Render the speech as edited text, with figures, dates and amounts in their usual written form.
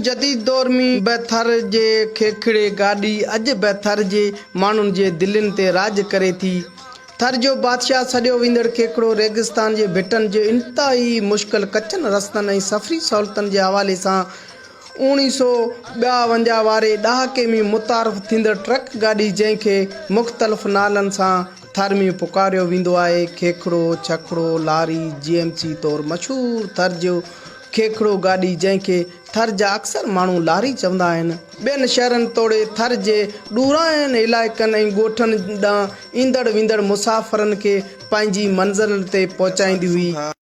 جديد دور ۾ به ٿر جي کيکڙي گاڏي اڄ به ٿر جي ماڻهن جي دلين تي راڄ ڪري ٿي. ٿر جو بادشاهه سڏيو ويندڙ کيکڙو ريگستان جي ڀٽن جي انتهائي مشڪل ڪچن رستن ۽ سفري سهولتن جي حوالي سان اوڻيهه سو ٻياونجاهه واري ڏهاڪي ۾ متعارف ٿيندڙ ٽرڪ گاڏي جنهن کي مختلف نالن سان ٿر ۾ پڪاريو ويندو آهي، کيکڙو، ڇکڙو، لاري، جي ايم سي طور مشهور ٿر جو کيکڙو گاڏي جنهن کي ٿر جا اڪثر ماڻهو لاري چوندا آهن، ٻين شهرن توڙي ٿر جي ڏورانهن علائقن ۽ ڳوٺن ڏانهن ايندڙ ويندڙ مسافرن کي پنهنجي منزل تي پهچائيندي هئي.